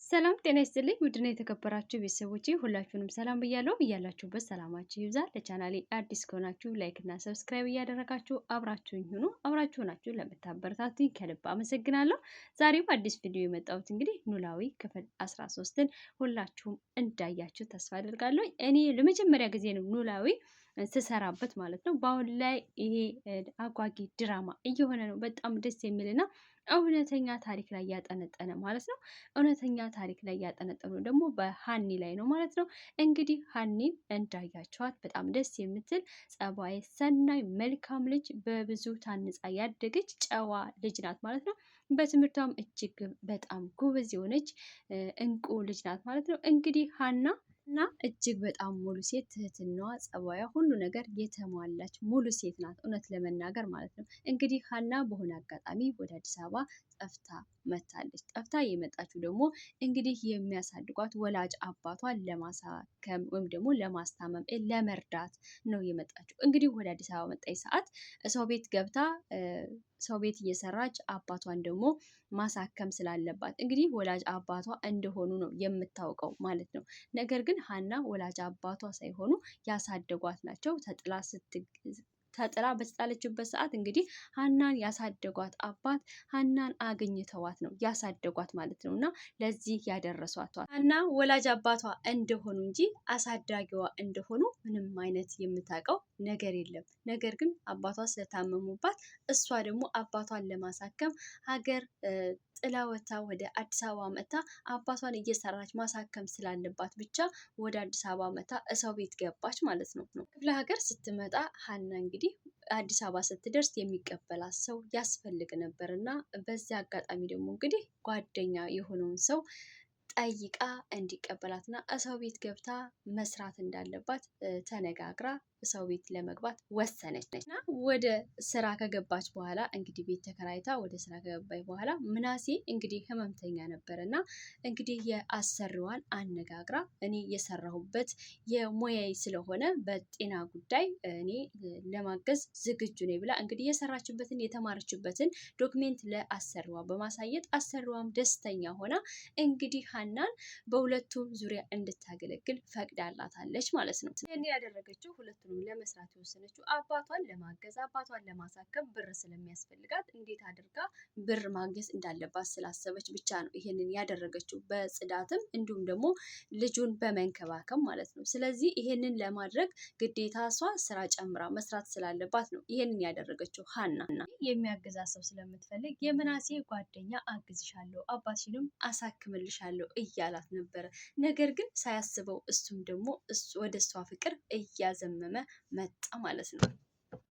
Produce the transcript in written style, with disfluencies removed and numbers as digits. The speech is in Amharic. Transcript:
ሰላም ጤና ይስጥልኝ። ውድና የተከበራችሁ ቤተሰቦቼ ሁላችሁንም ሰላም ብያለሁ። እያላችሁበት ሰላማችሁ ይብዛ። ለቻናሌ አዲስ ከሆናችሁ like እና subscribe እያደረጋችሁ አብራችሁኝ ሁኑ። አብራችሁ ናችሁ ለምታበረታቱኝ ከልብ አመሰግናለሁ። ዛሬ በአዲስ ቪዲዮ የመጣሁት እንግዲህ ኖላዊ ክፍል 13ን ሁላችሁም እንዳያችሁ ተስፋ አደርጋለሁ። እኔ ለመጀመሪያ ጊዜ ነው ኖላዊ ስሰራበት ማለት ነው። በአሁን ላይ ይሄ አጓጊ ድራማ እየሆነ ነው። በጣም ደስ የሚልና እውነተኛ ታሪክ ላይ ያጠነጠነ ማለት ነው። እውነተኛ ታሪክ ላይ ያጠነጠኑ ደግሞ በሀኒ ላይ ነው ማለት ነው። እንግዲህ ሀኒን እንዳያቸዋት በጣም ደስ የምትል ጸባይ ሰናይ መልካም ልጅ በብዙ ታንጻ ያደገች ጨዋ ልጅ ናት ማለት ነው። በትምህርቷም እጅግ በጣም ጎበዝ የሆነች እንቁ ልጅ ናት ማለት ነው። እንግዲህ ሀና እና እጅግ በጣም ሙሉ ሴት ትህትናዋ፣ ጸባያ፣ ሁሉ ነገር የተሟላች ሙሉ ሴት ናት፣ እውነት ለመናገር ማለት ነው። እንግዲህ ሀና በሆነ አጋጣሚ ወደ አዲስ አበባ ጠፍታ መታለች። ጠፍታ የመጣችው ደግሞ እንግዲህ የሚያሳድጓት ወላጅ አባቷን ለማሳከም ወይም ደግሞ ለማስታመም ለመርዳት ነው የመጣችው። እንግዲህ ወደ አዲስ አበባ መጣች ሰዓት ሰው ቤት ገብታ ሰው ቤት እየሰራች አባቷን ደግሞ ማሳከም ስላለባት እንግዲህ ወላጅ አባቷ እንደሆኑ ነው የምታውቀው ማለት ነው። ነገር ግን ሀና ወላጅ አባቷ ሳይሆኑ ያሳደጓት ናቸው። ተጥላ በተጣለችበት ሰዓት እንግዲህ ሀናን ያሳደጓት አባት ሀናን አግኝተዋት ነው ያሳደጓት ማለት ነው። እና ለዚህ ያደረሷት ሀና ወላጅ አባቷ እንደሆኑ እንጂ አሳዳጊዋ እንደሆኑ ምንም አይነት የምታውቀው ነገር የለም። ነገር ግን አባቷ ስለታመሙባት እሷ ደግሞ አባቷን ለማሳከም ሀገር ጥላ ወጥታ ወደ አዲስ አበባ መጥታ አባቷን እየሰራች ማሳከም ስላለባት ብቻ ወደ አዲስ አበባ መጥታ ሰው ቤት ገባች ማለት ነው። ክፍለ ሀገር ስትመጣ ሀና እንግዲህ አዲስ አበባ ስትደርስ የሚቀበላት ሰው ያስፈልግ ነበር እና በዚያ አጋጣሚ ደግሞ እንግዲህ ጓደኛ የሆነውን ሰው ጠይቃ እንዲቀበላትና ሰው ቤት ገብታ መስራት እንዳለባት ተነጋግራ ሰው ቤት ለመግባት ወሰነች። እና ወደ ስራ ከገባች በኋላ እንግዲህ ቤት ተከራይታ ወደ ስራ ከገባች በኋላ ምናሴ እንግዲህ ህመምተኛ ነበር እና እንግዲህ የአሰሪዋን አነጋግራ እኔ የሰራሁበት የሙያዬ ስለሆነ በጤና ጉዳይ እኔ ለማገዝ ዝግጁ ነኝ ብላ እንግዲህ የሰራችበትን የተማረችበትን document ለአሰሪዋ በማሳየት አሰሪዋም ደስተኛ ሆና እንግዲህ ሀናን በሁለቱም ዙሪያ እንድታገለግል ፈቅዳላታለች ማለት ነው። ይህን ያደረገችው ሁለቱንም ለመስራት የወሰነችው አባቷን ለማገዝ አባቷን ለማሳከም ብር ስለሚያስፈልጋት እንዴት አድርጋ ብር ማግኘት እንዳለባት ስላሰበች ብቻ ነው ይሄንን ያደረገችው፣ በጽዳትም እንዲሁም ደግሞ ልጁን በመንከባከብ ማለት ነው። ስለዚህ ይሄንን ለማድረግ ግዴታ እሷ ስራ ጨምራ መስራት ስላለባት ነው ይሄንን ያደረገችው። ሀና የሚያግዛት ሰው ስለምትፈልግ የምናሴ ጓደኛ አግዝሻለሁ፣ አባትሽንም አሳክምልሻለሁ እያላት ነበረ። ነገር ግን ሳያስበው እሱም ደግሞ ወደ እሷ ፍቅር እያዘመመ መጣ ማለት ነው።